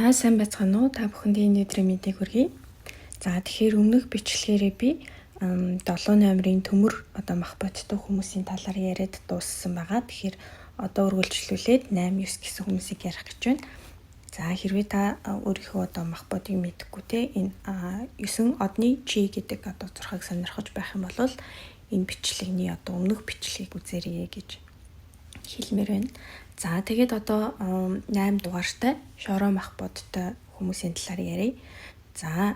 За, сайн байцгаана уу? Та бүхэнд энэ өдрийн мэндийг хүргэе. За, тэгэхээр өмнөх бичлэгээрээ би 7 номерын төмөр одоо мах бодтой хүмүүсийн талаар яриад дууссан байгаа. Тэгэхээр одоо үргэлжлүүлээд 8 9 гэсэн хүмүүсийг ярих гэж байна. За, хэрвээ та өөрийнхөө одоо мах бодыг мэдэхгүй те, энэ 9 одны чи гэдэг одоо зурхыг сонирхож байх юм бол энэ бичлэгний одоо өмнөх бичлэгийг үзээрэй гэж хэлмээр байна. За, тэгээд одоо 8 дугаартай шороо мах бодтой хүмүүсийн талаар ярья. За,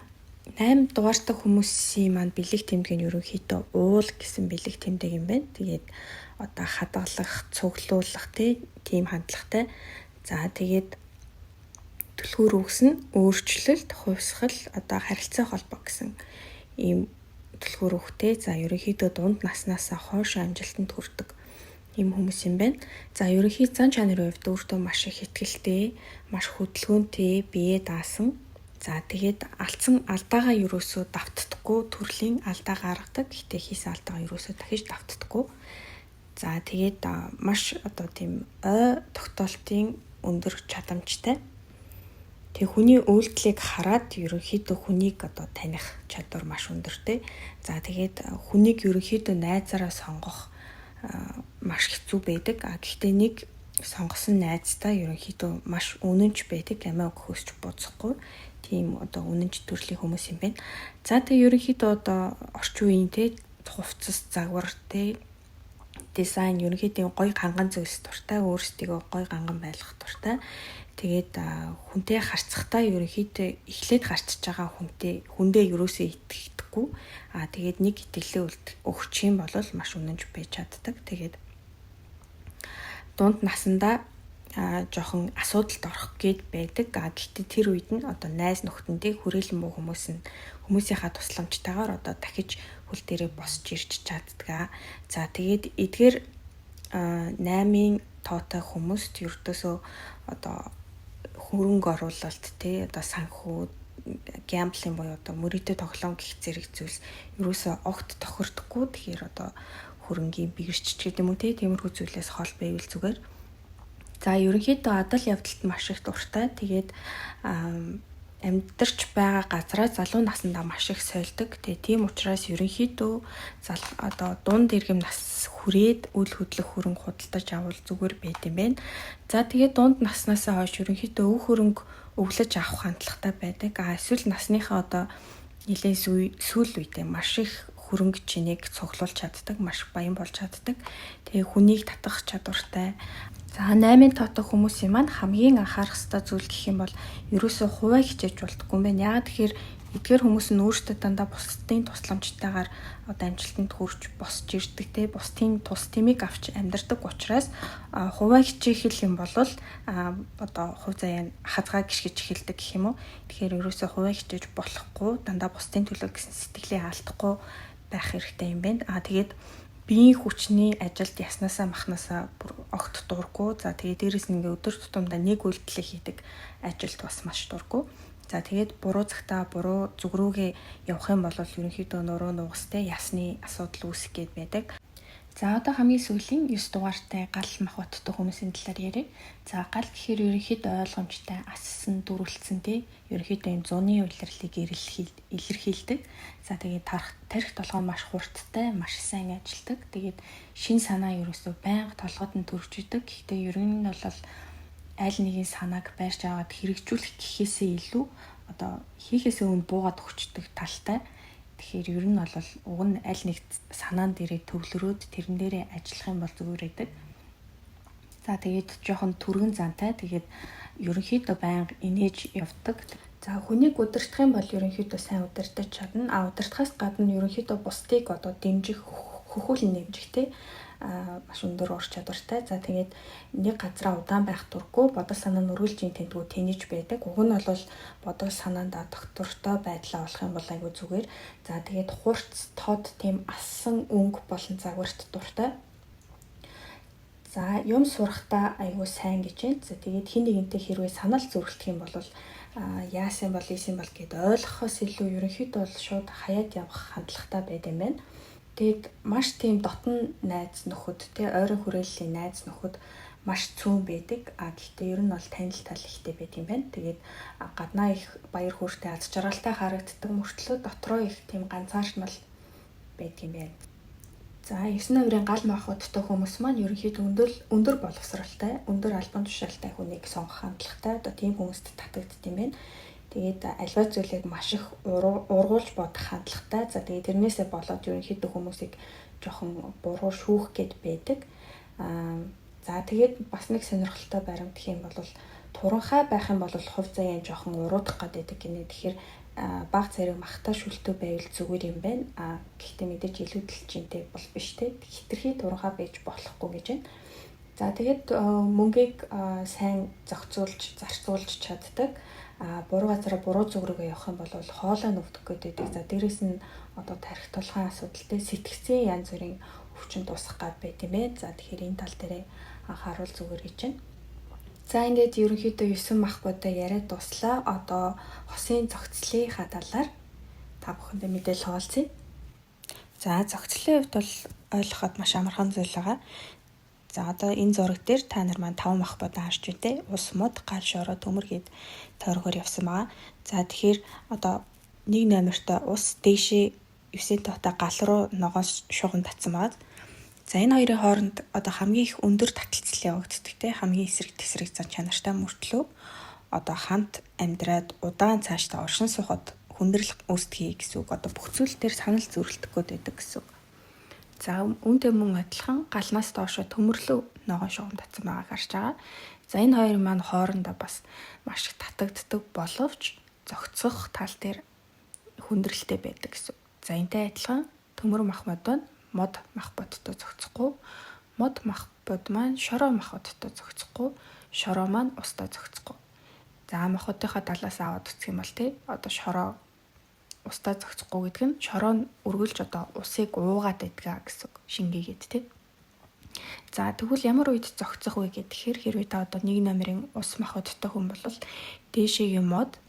8 дугаартай хүмүүсийн маань бэлэг тэмдэг нь ерөнхийдөө уул гэсэн бэлэг тэмдэг юм байна. Тэгээд одоо хадгалах, цуглуулах тийм хандлагатай. За, тэгээд түлхүүр үгс нь өөрчлөлт, хувьсгал, одоо харилцаа холбоо гэсэн ийм түлхүүр үгтэй. За, ерөнхийдөө дунд наснаасаа хойш амжилтанд хүрдэг ийм хүмүүс юм байна. За, ерөнхий зан чанарын хувьд өөртөө маш их итгэлтэй, маш хөдөлгөөнтэй, бие даасан. За, тэгээд алдсан алдаагаа ерөөсөө давтдаггүй төрлийн алдаа гаргадаг. Гэхдээ хийсэн алдаагаа ерөөсөө дахиж давтдаггүй. За, тэгээд маш одоо тийм ой тогтоолтын өндөр чадамжтай. Тэг хүний үйлдэлийг хараад ерөнхийдөө хүнийг одоо таних чадвар маш өндөртэй. За, тэгээд хүнийг ерөнхийдөө найзаараа сонгох маш хэцүү байдаг. А гэхдээ нэг сонгосон найзтай ерөнхийдөө маш үнэнч байдаг. Амиа өгөхөөс ч буцахгүй. Тийм одоо үнэнч төрлийн хүмүүс юм байна. За, тэгээ ерөнхийдөө одоо орчин үеийн те хувцас, загвар те, дизайн, ерөнхийдөө гоё ганган зүйлс дуртай, өөрсдийгөө гоё ганган байлгах дуртай. Тэгээд хүнтэй харьцахдаа ерөнхийдөө эхлээд харьцаж байгаа хүнтэй хүндээ ерөөсөө итгэдэггүй. Аа, тэгээд нэг итгэлээ өгчих юм бол маш үнэнч байж чаддаг. Тэгээд дунд насандаа жоохон асуудалд орох гээд байдаг. А гэхдээ тэр үед нь одоо найз нөхдөндөө хүрээлэн муу хүмүүс нь хүмүүсийнхаа тусламжтайгаар одоо дахиж хөл дээрээ босч ирж чаддаг. За, тэгээд эдгээр 8-ын тоотой хүмүүст ердөөсөө одоо хөрөнгө оруулалт те, одоо санхүү, gambling буюу одоо мөрийтэй тоглоом гэх зэрэг зүйлс ерөөсөө огт тохирдоггүй. Тэгэхээр одоо хөрөнгийн бэгэрч ч гэдэг юм уу те, тиймэрхүү зүйлээс хол байвал зүгээр. За, ерөнхийдөө адал явдалд маш их дуртай. Тэгээд амьдарч байгаа газраа залуу насандаа маш их сольдог. Тэгээ тийм учраас ерөнхийдөө одоо дунд иргэм нас хүрээд үл хөдлөх хөрөнгө худалдаж авал зүгээр байд юм байна. За, тэгээд дунд наснаасаа хойш ерөнхийдөө өв хөрөнгө өвлөж авах хандлагатай байдаг. А эсвэл насныхаа одоо нэлээд сүүл үедээ маш их хөрөнгө чинийг цуглуулж чаддаг, маш баян болж чаддаг. Тэгээ хүнийг татах чадвартай. За, 8-ын тоотой хүмүүсийн маань хамгийн анхаарах ёстой зүйл гэх юм бол ерөөсөө хувиа хичээж болдоггүй юм байна. Яагаад тэгэхээр эдгээр хүмүүс нь өөрсдөө дандаа бусдын тусламжтайгаар одоо амжилтанд хүрч босч ирдэг те, бусдын тус тэмийг авч амьдардаг учраас хувиа хичээх юм бол одоо хувь заяа хазгаа гიშгэж эхэлдэг гэх юм уу. Тэгэхээр ерөөсөө хувиа хичээж болохгүй, дандаа бусдын төлөө гэсэн сэтгэлээ алдахгүй байх хэрэгтэй юм байна. А тэгээд биеийн хүчний ажилд яснаасаа махнаасаа бүр огт дургүй. За, тэгээд дээрэс нь ингээ өдөр тутамдаа нэг үйлдэлээ хийдэг ажилд бас маш дургүй. За, тэгээд буруу цагтаа буруу зүг рүүгээ явах юм бол ерөнхийдөө нуруу нугастай ясны асуудал үүсэх гээд байдаг. За, одоо хамгийн сүүлийн 9 дугаартай гал мах бодтой хүмүүсийн талаар ярья. За, гал гэхээр ерөнхийдөө ойлгомжтой, ассан, дөрвөлдсөн тий. Ерөнхийдөө юм зуны улирлыг илэрхийлдэг. За, тэгээд тарих толгой маш хурдтай, маш сайн ажилладаг. Тэгээд шин санаа ерөөсөө байнга толгойд нь төрж идэг. Гэхдээ ер нь бол аль нэгin санааг байрч аваад хэрэгжүүлэх гэхээсээ илүү одоо хийхээсээ өмнө буугаад өгчдөг талтай. Тэгэхээр ер нь бол уг нь аль нэг санаан дээрээ төвлөрөөд тэрэн дээрээ ажиллах юм бол зүгээр байдаг. За, тэгээд жоохон түргэн зантай. Тэгээд ерөнхийдөө байнга инээж явдаг. За, хүнийг удирдах юм бол ерөнхийдөө сайн удирдах чадна. А удирдахаас гадна ерөнхийдөө бусдыг одоо дэмжих, хөхүүлэн дэмжих те, маш өндөр ур чадвартай. За, тэгээд нэг газараа удаан байх дургүй, бодол санаа нь өргөлжийн тэмдгүү тэнэж байдаг. Уг нь бол бодол санаандаа доктортой байдлаа болох юм бол айгүй зүгээр. За, тэгээд хурц, тод, тийм ассан өнгө болон загварт дуртай. За, юм сурахдаа айгүй сайн гэж байна. За, тэгээд хин нэгэнтэй хэрвээ санал зөрөлдөх юм бол яасан бол ийсэн бол гэд ойлгохоос илүү ерөнхийдөө бол шууд хаяад явах хандлагатай байд юм байна. Тэгээд маш тийм дотн найз нөхөд тий, ойрон хүрээллийн найз нөхөд маш цөөн байдаг. А гэхдээ ер нь бол танил тал ихтэй байдаг юм байна. Тэгээд гаднаа их баяр хөөртэй, аз жаргалтай харагддаг мөртлөө дотроо их тийм ганцаарчмал байдаг юм байна. За 9 номерын гал махбодтой хүмүүс маань ерөнхийдөө өндөр боловсралтай, өндөр албан тушаалтай хүнийг сонгох хандлагатай, одоо тийм хүмүүст татагддаг юм байна. Тэгээд аливаа зүйлийг маш их ургуулж бодох хандлагатай. За тэгээд тэрнээсээ болоод ерөнхийдөө хүмүүсийг жоохон буруу шүүх гээд байдаг. За тэгээд бас нэг сонирхолтой баримт гэх юм бол туранхай байх юм бол хувь заяа жоохон уруудах гэдэг гинэ. Тэгэхээр баг зэрэг махтай шүлтөө байвал зүгээр юм байна. А гэхдээ мэдээж илүүдэлчинтэй бол биш те. Хитрхи туранхай байж болохгүй гэж байна. За тэгээд мөнгийг сайн зохицуулж, зарцуулж чаддаг. А буруу газараа буруу зүг рүүгээ явах юм бол хоолой нүвдэх гэдэг. За дээрэс нь одоо тархи тулгаан асуудалтай, сэтгцийн янз бүрийн өвчин дуусах гад байт юм ээ. За тэгэхээр энэ тал дээрээ анхааруул зүгээр гэж байна. За ингээд ерөнхийдөө 9 мах бодоо яриад дуслаа. Одоо хосын зохицлынхаа талаар та бүхэндээ мэдээлэл хуваалцъя. За зохицлын хувьд бол ойлгоход маш амархан зүйл байгаа. За одоо энэ зураг дээр та нар маань 5 мах бодоо харж байна те. Ус, мод, гал, шороо, төмөр гээд тойргоор явсан байгаа. За тэгэхээр одоо 1 номертой ус дээшээ 9 тоотой гал руу ногоон шугам татсан байгаа. За энэ хоёрын хооронд одоо хамгийн их өндөр таталцал явагддаг те, хамгийн эсрэг тесрэг зан чанартай мөртлөө одоо хамт амьдраад удаан цаашдаа оршин суухад хүндрэл үүсдэгийг гэсэн үг. Одоо бүх зүйл дээр санал зөрөлдөх гээд байдаг гэсэн үг. За үүнтэй мөн адилхан галнаас доошо төмөрлөө ногоон шугам татсан байгааг харж байгаа. За энэ хоёр маань хоорондоо бас маш их татагддаг боловч зохицох тал дээр хүндрэлтэй байдаг гэсэн үг. За энтэй адилхан төмөр мах мод байна. Мод мах бодтой зохицохгүй, мод мах бод маань шороо мах бодтой зохицохгүй, шороо маань устай зохицохгүй. За махбодынхаа талаас аваад үзэх юм бол тий, одоо шороо устай зохицохгүй гэдэг нь шороо нь үргэлж одоо усыг уугаад байдгаа гэсэн үг, шингээгээд тий. За тэгвэл ямар үед зохицох вэ гэхээр хэрвээ та одоо 1 номерын ус мах бодтой хүн бол дээшээгийн мод,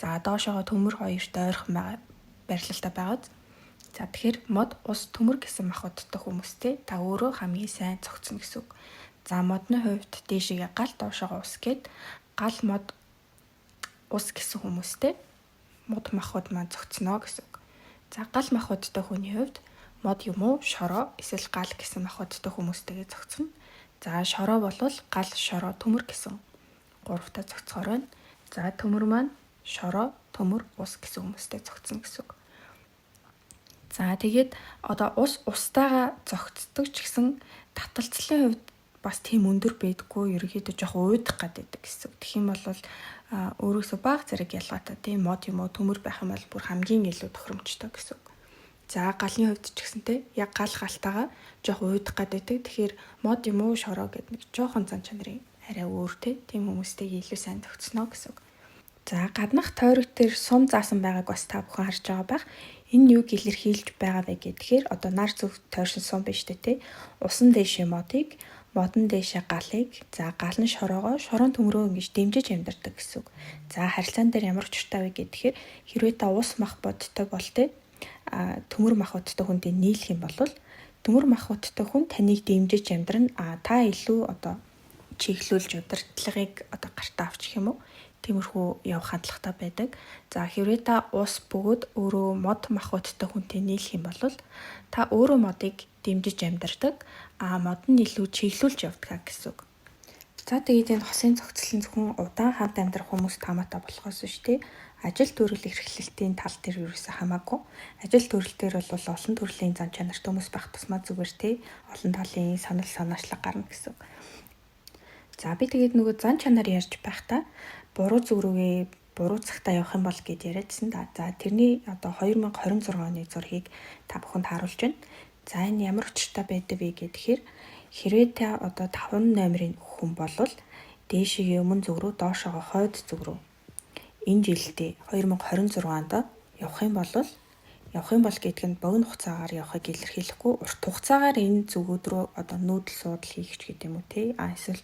за доошоогоо төмөр хоёрт ойрхон байгаа байрлалтай байгаад. За тэгэхээр мод, ус, төмөр гэсэн мах бодтой хүмүүстэй та өөрөө хамгийн сайн зохицно гэсэн үг. За модны хувьд дээшээгээ гал, доошоогоо ус гээд гал, мод, ус гэсэн хүмүүстэй мод махбод маань зохицно гэсэн үг. За гал мах бодтой хүний хувьд мод юм уу, шороо эсвэл гал гэсэн мах бодтой хүмүүстэйгээ зохицно. За шороо болвол гал, шороо, төмөр гэсэн гуравтаа зохицохоор байна. За төмөр маань шороо, төмөр, ус гэсэн хүмүүстэй зохицно гэсэн үг. За тэгээд одоо ус устайгаа зохицдог ч гэсэн таталцлын хувьд бас тийм өндөр байдаггүй, ерөнхийдөө жоох уйдах гэдэг гэсэн. Тэгэх юм бол өөрөөсөө бага зэрэг ялгаатай тийм мод юм уу төмөр байх юм бол бүр хамгийн илүү тохиромжтой гэсэн үг. За галны хувьд ч гэсэн те яг гал галтайгаа жоох уйдах гэдэг. Тэгэхээр мод юм уу шороо гэдэг нэг жоохон зан чанарын арай өөр те тийм хүмүүстэйг илүү сайн зохицно гэсэн үг. За гаднах тойрог дээр сум заасан байгааг бас та бүхэн харж байгаа байх. Энэ юуг илэрхийлж байгаа вэ гэхээр одоо нар зөв тойрсон сум биш үү те. Усан дээшээ модыг, модон дээшээ галыг, за гал нь шороогоо, шорон төмрөө ингэж дэмжиж амьдардаг гэсэн үг. За харилцаан дээр ямар учиртай вэ гэхээр хэрвээ та ус мах бодтой бол те төмөр мах бодтой хүнтэй нийлэх юм бол төмөр мах бодтой хүн таныг дэмжиж амьдрна. А та илүү одоо чиглүүлж удирдлагыг одоо гартаа авчих юм уу? Тиймэрхүү явах хандлагатай байдаг. За хэрвээ та ус бөгөөд өөрөө мод мах бодтой хүнтэй нийлэх юм бол та өөрөө модыг дэмжиж амьдардаг. А мод нь илүү чиглүүлж явдаг гэсэн үг. За тэгээд энэ хосын зохицол нь зөвхөн удаан хамт амьдрах хүмүүст хамаатай болохоос биш тий. Ажил төрөл эрхлэлтийн тал дээр ерөөсөө хамаагүй. Ажил төрөл дээр бол олон төрлийн зан чанартай хүмүүс байх тусмаа зүгээр тий. Олон талын санал санаачлаг гарна гэсэн үг. За би тэгээд нөгөө зан чанар ярьж байхдаа буруу зүг рүүгээ буруу цагтаа явах юм бол гэд яриадсан да. За тэрний одоо 2026 оны зургийг та бүхэнд харуулж байна. За энэ ямар учиртай байдаг вэ гэхээр хэрвээ та одоо 5 номерын хүн болвол дээшээ өмнө зүг рүү, доошоогоо хойд зүг рүү энэ жилдээ 2026 онд явах юм бол гэдэг нь богино хугацаагаар явахыг илэрхийлэхгүй урт хугацаагаар энэ зүгүүд рүү одоо нүүдэл суудал хийх ч гэдэг юм уу те. А эсвэл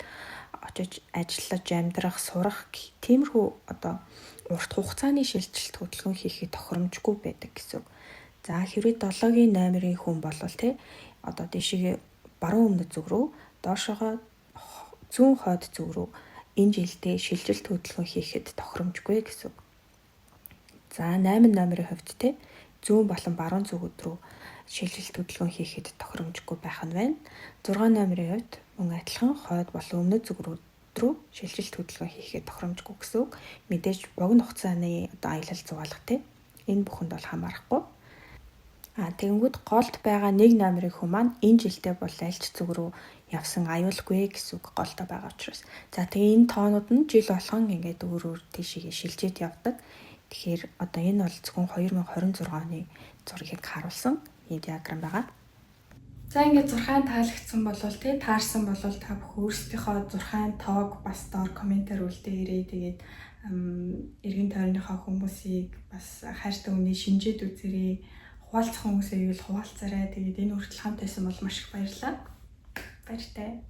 очиж ажиллаж, амьдрах, сурах тиймэрхүү одоо урт хугацааны шилжилт хөдөлгөөн хийхэд тохиромжгүй байдаг гэсэн үг. За хэрвээ 7-гийн номерын хүн болвол те одоо дээшээ баруун өмнөд зүг рүү, доошоогоо Зүүн хойд зүг рүү энэ жилдээ шилжилт хөдөлгөөн хийхэд тохиромжгүй гэсэн үг. За 8 номерын хувьд те зүүн болон баруун зүгүүд рүү шилжилт хөдөлгөөн хийхэд тохиромжгүй байх нь байна. 6 номерын хувьд мөн адилхан хойд болон өмнөд зүг рүү шилжилт хөдөлгөөн хийхэд тохиромжгүй гэсэн үг. Мэдээж богино хугацааны одоо аялал зугаалга те энэ бүхэнд бол хамаарахгүй. Тэгэнгүүт голд байгаа 1 номерын хүн маань энэ жилдээ бол аль ч зүг рүү явсан аюулгүй гэсэн үг голдоо байгаа учраас. За тэгээ энэ тоонууд нь жил болгон ингээд өөр өөр тийшээгээ шилжээд явдаг. Тэгэхээр одоо энэ бол зөвхөн 2026 оны зургийг харуулсан ийм диаграм байгаа. За ингээд зурхайн таалагдсан болвол тий таарсан болвол та бүхэн өөрсдийнхөө зурхайн тоог бас доор комментээр үлдээгээрэй. Тэгээд эргэн тойрныхоо хүмүүсийг бас хайртай хүнийг шинжээд үзээрэй. Хуваалцах хүмүүсээ ивэл хуваалцаарай. Тэгээд энэ хүртэл хамт байсан бол маш их баярлалаа. Баяртай.